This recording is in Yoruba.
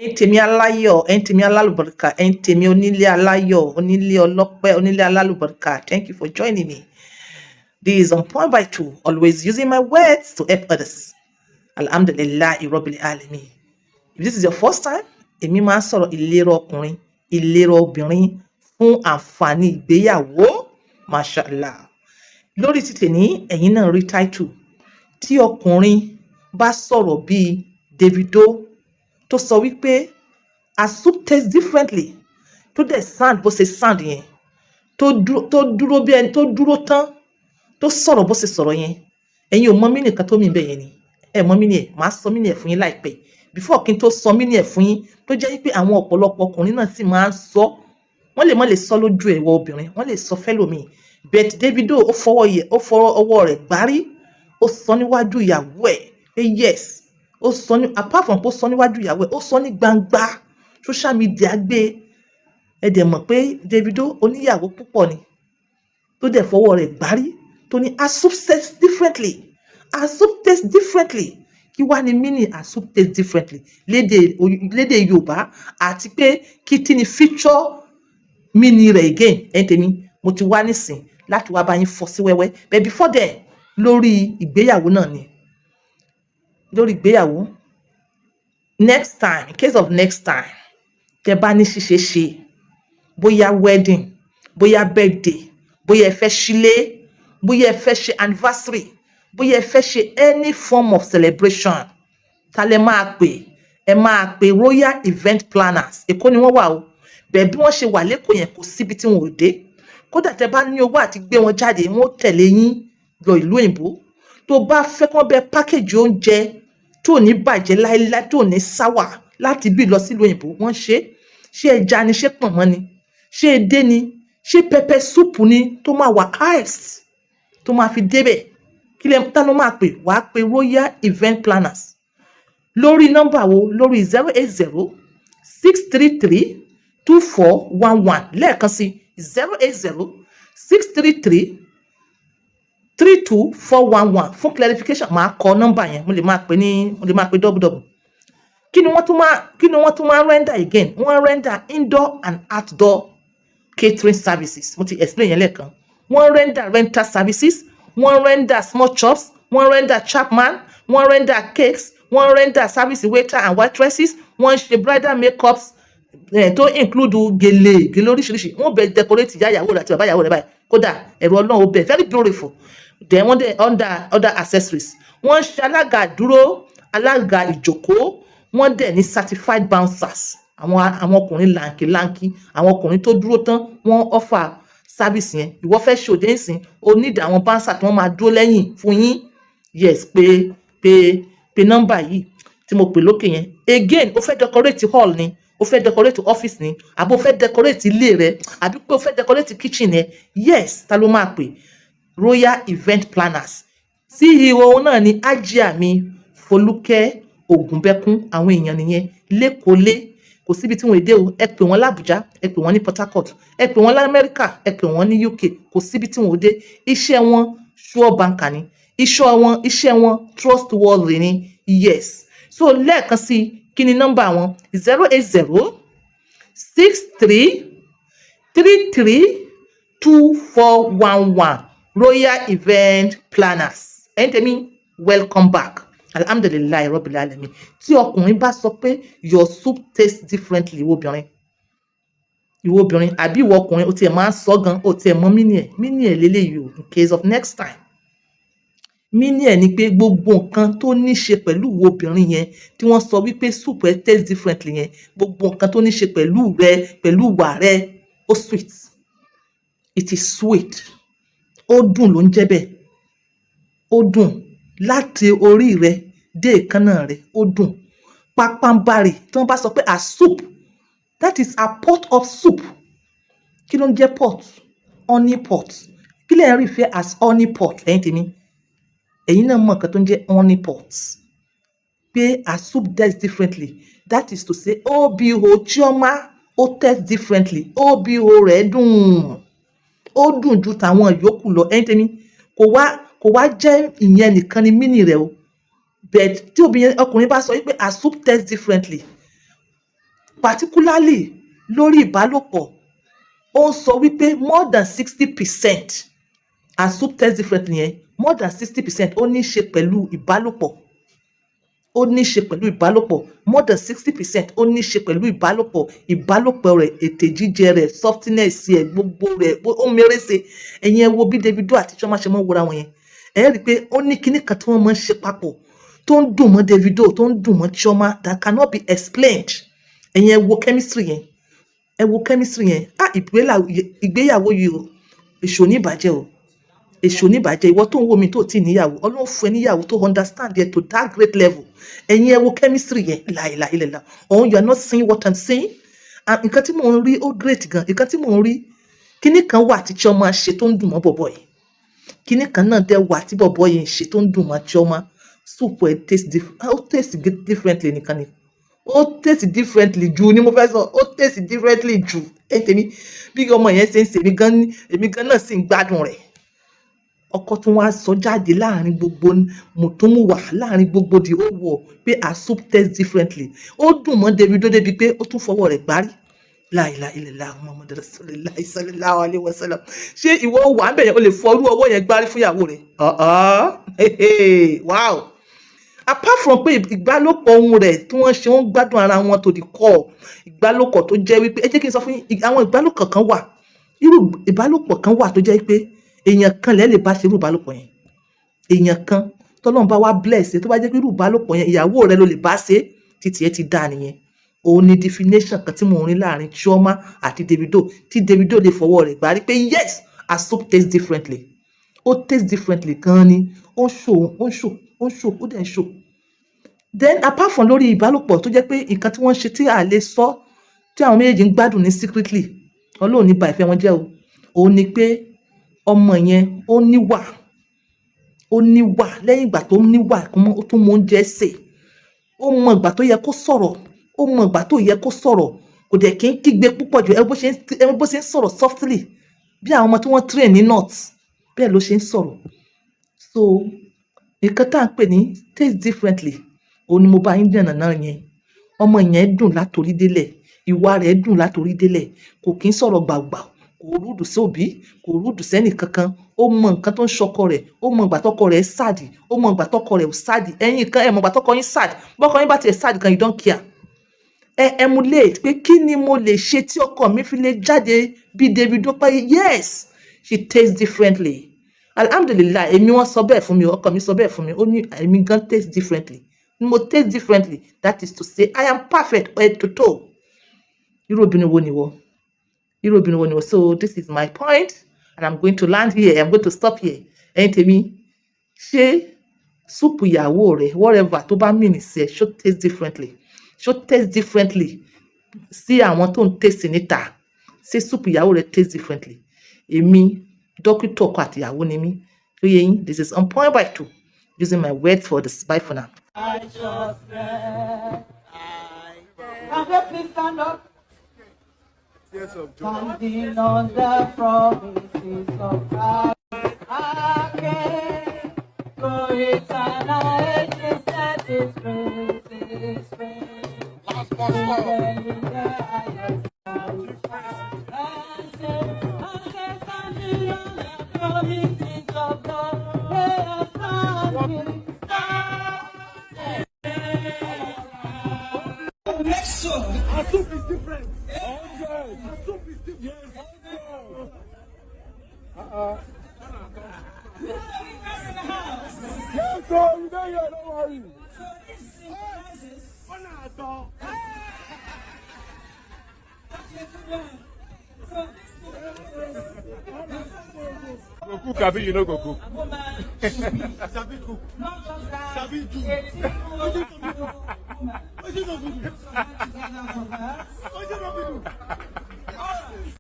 Ẹ̀yin tèmi aláyọ̀, ẹ̀yin tèmi alálùbáríkà, ẹ̀yin tèmi onílé aláyọ̀, onílé ọlọ́pẹ́, onílé alálùbáríkà. Thank you for joining me. This is On Point by Two, always using my words to help others. Alhamdulillahi Rabbil Alamin. If this is your first time, èmi máa ń sọ̀rọ̀ ìlera ọkùnrin, ìlera obìnrin fún àǹfààní ìgbéyàwó. Mashallah. Lórí ti tèní, ẹ̀yin náà rí title. Tí ọkùnrin bá sọ̀rọ̀ bíi Davido tó sọ wípé "Her soup tastes differently", tó dẹ̀ sound bó ṣe sound yẹn, tó dúró bí ẹni tó dúró tán, tó sọ̀rọ̀ bó ṣe sọ̀rọ̀ yẹn, ẹ̀yin ò mọ meaning kan tó mean bẹ́ẹ̀ yẹn ni. Ẹ mọ meaning ẹ̀, màá sọ meaning ẹ̀ fún yín láìpẹ́. Before kí n tó sọ meaning ẹ̀ fún yín, tó jẹ́ wípé àwọn ọ̀pọ̀lọpọ̀ ọkùnrin náà sì máa ń sọ, wọ́n lè má lè sọ lójú ẹ̀wọ̀ obìnrin, wọ́n lè sọ fẹ́lòmíì, but Davido ó fọwọ́ yẹ, ó fọwọ́ ọwọ́ rẹ̀ gbárí, ó sọ níwájú ìyàwó ẹ̀ pé yes. Ó sọ ní, apart from pé ó sọ níwájú ìyàwó ẹ̀, ó sọ ní gbangba, social media gbé. Ẹ dẹ̀ mọ̀ pé Davido oníyàwó púpọ̀ ni, tó dẹ̀ fọwọ́ rẹ̀ gbárí, tó ní "Her soup tastes differently, her soup tastes differently." Kí wá ní meaning "her soup tastes differently" lédè Yorùbá, àti pé kí tí ni future meaning rẹ̀ again? Ẹ̀yin tèmi, mo ti wá nísìn láti wá bá yín fọ́ sí wẹ́wẹ́. But before then, lórí ìgbéyàwó náà ni, lórí ìgbéyàwó, next time, in case of next time, tẹ bá ní ṣíṣe ṣe, bóyá wedding, bóyá birthday, bóyá ẹ fẹ́ ṣílé, bóyá ẹ fẹ́ ṣe anniversary, bóyá ẹ fẹ́ ṣe any form of celebration, ta lẹ máa pè? Ẹ máa pè Royal Event Planners. Èkó ni wọ́n wà o. Bẹ́ẹ̀ bí wọ́n ṣe wà lẹ́kọ̀ọ́ yẹn, kò síbi tí wọn ò dé. Kódà tẹ bá ní owó àti gbé wọn jáde, wọn ó tẹ̀lé yín lọ ìlú òyìnbó. Tó bá fẹ́ kí wọ́n bẹ package oúnjẹ tó ní bàjẹ́ láéláé, tó ní sáwà, láti bí lọ sílùú òyìnbó, wọ́n ṣe é. Ṣé ẹja ni? Ṣé pọ̀nmọ́ ni? Ṣé edé ni? Ṣé pepper soup ni tó máa wà iced tó máa fi débẹ̀? Kí lẹ tá ló máa pè? Wàá pe Royal Event Planners lórí nọ́mbà wo? Lórí 080 633 2411. Lẹ́ẹ̀kan sí, 08063332411. Fún clarification, màá kọ nọ́mbà yẹn, mo lè máa pè ní, mo lè máa pè double double. Kí ni wọ́n tún máa render again? Wọ́n render indoor and outdoor catering services, mo ti explain yẹn lẹ́ẹ̀kan. Wọ́n render rental services, wọ́n render small chops, wọ́n render chapman, wọ́n render cakes, wọ́n render service waiter and waitresses, wọ́n ń ṣe bridal makeups tó include gèlè, gèlè oríṣiríṣi. Wọ́n bẹ decorate ìyá ìyàwó rẹ̀ àti bàbá ìyàwó rẹ̀ báyìí, kódà ẹ̀rọ Ọlọ́run ó bẹ̀, very beautiful. Then wọ́n dẹ̀ under other accessories, wọ́n ń ṣe alága ìdúró, alága ìjókòó. Wọ́n dẹ̀ ní certified bouncers, àwọn ọkùnrin làǹkìláǹkì, àwọn ọkùnrin tó dúró tán. Wọ́n offer service yẹn. Ìwọ fẹ́ ṣòde ńsìn, o need àwọn bouncer tí wọ́n máa dúró lẹ́yìn fún yín. Yes, pé nọ́mbà yìí tí mo pè lókè yẹn. Again, o fẹ́ decorate hall ni, o fẹ́ decorate office ni, àbí o fẹ́ decorate ilé rẹ, àbí pé o fẹ́ decorate kitchen yẹn, yes, ta ló máa pè? Royal Event Planners. CEO náà ni Hajia mi Folúkẹ́ Ògúnbẹ́kún. Àwọn èèyàn nìyẹn lẹ́kọ̀ọ́lé, kò síbi tí wọ́n dé o. Ẹ pè wọ́n l'Àbújá, ẹ pè wọ́n ní Port Harcourt, ẹ pè wọ́n l'Amẹ́ríkà, ẹ pè wọ́n ní UK, kò síbi tí wọ́n dé. Iṣẹ́ wọn sure banker ni iṣẹ́ wọn, iṣẹ́ wọn trustworthy ni. Yes, so lẹ́ẹ̀kan sí, kí ni nọ́mbà wọn? 08063332411, Royal Event Planners. Ẹ̀yin tèmi, welcome back. Alhamdulillahi rabbil alamin. Tí ọkùnrin bá sọ pé "Your soup tastes differently", ìwọ obìnrin, ìwọ obìnrin àbí ìwọ ọkùnrin, o tiẹ̀ máa ń sọ gan, o tiẹ̀ mọ meaning ẹ̀. Meaning ẹ̀ leléyìí o, in case of next time. Meaning ẹ̀ ni pé gbogbo nǹkan tó ní ṣe pẹ̀lú ìwọ obìnrin yẹn tí wọ́n sọ wípé soup ẹ taste differently yẹn, gbogbo nǹkan tó ní ṣe pẹ̀lú rẹ, pẹ̀lú ìwà rẹ, ó sweet, it is sweet, ó dùn ló ń jẹ́ bẹ́ẹ̀. Ó dùn láti orí rẹ dé èékánná rẹ, ó dùn pápánbarì. Tí wọ́n bá sọ pé a soup, that is a pot of soup. Kí ló ń jẹ́ pot? Honey pot. Kí lẹ̀ ń refer as honey pot? Ẹ̀yin tèmi, ẹ̀yin náà mọ̀ nǹkan tó ń jẹ́ honey pot, pé a soup tastes differently, that is to say, obo Chioma ó taste differently, obo rẹ̀ dùn, ó dùn ju tàwọn yòókù lọ. Ẹ̀yin tèmi, kò wá jẹ́ ìyẹn nìkan ni meaning rẹ̀ o, but tí obìnrin, ọkùnrin bá sọ wípé "A soup tastes differently", Particularly lórí ìbálòpọ̀, ó ń sọ wípé more than 60%, her soup taste differently yẹn, more than 60% ó ní í ṣe pẹ̀lú ìbálòpọ̀. Ó ní í ṣe pẹ̀lú ìbálòpọ̀. More than 60% ó ní í ṣe pẹ̀lú ìbálòpọ̀. Ìbálòpọ̀ rẹ̀, ètè jíjẹ rẹ̀, softness ẹ̀, gbogbo rẹ̀, ó mérèsè. Ẹ̀yin ẹ wo bí Davido àti Chioma ṣe máa ń wòra wọn yẹn. Ẹ rí i pé ó ní kinní kan tí wọ́n máa ń ṣe papọ̀ tó ń dùn mọ́ Davido, tó ń dùn mọ́ Chioma, that cannot be explained. Ẹ̀yin ẹ wo chemistry yẹn, ẹ wo chemistry yẹn. Ah, ìgbéyàwó yìí o, èṣù ò ní bàjẹ́ o, èṣù ò ní bàjẹ́. Ìwọ tó ń wò mí tó tí níyàwó, Ọlọ́run fún ẹ níyàwó tó understand yẹ to that great level. Ẹ̀yin ẹ wo chemistry yẹn. Láìláìlẹ̀lá òun, you are not seeing what I'm saying. And nǹkan tí mò ń rí, ó great gan. Nǹkan tí mò ń rí, kíní kan wà tí Chioma ṣe tó ń dùn mọ́ bọ̀bọ̀ yìí. Kíní kan náà dẹ̀ wà tí bọ̀bọ̀ yìí ń ṣe tó ń dùn mọ́ Chioma. Soup ẹ̀ taste different, ó taste differently nìkan ni. Ó taste differently jù ni mo fẹ́ sọ. Ó taste differently jù. Ẹ̀ tèmi, bí ọmọ yẹn ṣe ń ṣe, èmi gan, èmi gan náà sì ń gbádùn rẹ̀. Ọkọ tún wá sọ jáde láàrin gbogbo mùtúmùwà, láàrin gbogbo the whole world, pé her soup taste differently. Ó dùn mọ́ Davido débi pé ó tún fọwọ́ rẹ̀ gbárí. La ilaha illallah Muhammadu rasulillah sallallahu alayhi wa sallam. Ṣé ìwọ wà ń bẹ̀yẹn, o lè fọrú ọwọ́ yẹn gbárí fún ìyàwó rẹ̀? Ọ̀ọ́, wow. Apart from pé ìbálòpọ̀ ohun rẹ̀ tí wọ́n ṣe, wọ́n gbádùn ara wọn to the core. Ìbálòpọ̀ tó jẹ́ wípé, ẹ jẹ́ kí n sọ fún yín, àwọn ìbálòpọ̀ kan wà, irú ìbálòpọ̀ kan wà tó jẹ́ pé èèyàn kan lẹ́ lè bá ṣe irú ìbálòpọ̀ yẹn. Èèyàn kan tọ́lọ́run bá wá bless ẹ, tó bá jẹ́ pé irú ìbálòpọ̀ yẹn, ìyàwó rẹ ló lè bá ṣe, títí ẹ ti dá nìyẹn. Òun ni definition kan tí mò ń rí láàrin Chioma àti Davido, tí Davido lè fọwọ́ rẹ̀ gbárí pé yes, her soup tastes differently. Ó taste differently gan ni. Ó ń ṣò, ó ń ṣò, ó ń ṣò, ó dẹ̀ ń ṣò. Then apart from lórí ìbálòpọ̀ tó jẹ́ pé nǹkan tí wọ́n ṣe tí a lè sọ, tí àwọn méjèèjì ń gbádùn ní secretly, Ọlọ́run ní ba ìfẹ́ wọn jẹ́ o. Òun ni pé ọmọ yẹn, ó níwà, ó níwà. Lẹ́yìn ìgbà tó níwà, ó tún mọ oúnjẹ sè. Ó mọ ìgbà tó yẹ kó sọ̀rọ̀, ó mọ ìgbà tó yẹ kó sọ̀rọ̀. Kò dẹ̀ kí ń kígbe púpọ̀ jù. Ẹ bó ṣe ń sọ̀rọ̀ softly bí àwọn ọmọ tí wọ́n train ní north, bẹ́ẹ̀ ló ṣe ń sọ̀rọ̀. So nǹkan tá à ń pè ní taste differently, òun ni mo bá yín dènà náà yẹn. Ọmọ yẹn dùn látorí délẹ̀. Ìwà rẹ̀ dùn látorí délẹ̀. Kò kí ń sọ̀rọ̀ gbàgbà, kò rude sí òbí, kò rude sẹ́nì kankan. Ó mọ nǹkan tó ń ṣọkọ rẹ̀. Ó mọ ìgbà tọkọ rẹ̀ sad, ó mọ ìgbà tọkọ rẹ̀ ò sad. Ẹ̀yin kan, ẹ mọ ìgbà tọkọ yín sad. Bọ́kọ yín bá tiẹ̀ sad gan, you don't care. Ẹ emulate pé kí ni mo lè ṣe tí ọkọ mi fi lè jáde bí Davido, pé yes, she tastes differently. Alhamdulillahi, èmi, wọ́n sọ bẹ́ẹ̀ fún mi. Ọkọ mi sọ bẹ́ẹ̀ fún mi. Ó ní èmi gan taste differently. Mo taste differently, that is to say I am perfect head to toe. Irú obìnrin wo ni wọ? Irú obìnrin wo ni wọ? So this is my point and I'm going to land here, I'm going to stop here. Ẹ̀yin tèmi, ṣé soup ìyàwó rẹ̀, whatever tó bá mìíní sí ẹ, ṣó taste differently? Ṣó taste differently sí àwọn tó ń taste níta? Ṣé soup ìyàwó rẹ̀ taste differently? Èmi, dókítà ọkọ àtìyàwó ni mí tó yẹ yín. This is On Point by Two, using my words for this. Bye for now. Righteousness. Can they please stand up? Standing on the promises of God. I can go eternal ages, let His praise, His praise. Dwell in the highest and say, standing on the promises of God, they are standing, standing. Make sure. Our soup is different. 100. Our soup is different. Yes, 100. Uh-uh. Believers in the house. Yes, sir. We don't hear. Don't worry. So this symbolizes. Okay, good one. So this symbolizes Go cook, abi you no go cook. a woman should be. Sabi cook. Not just that, Sabi do. a single woman.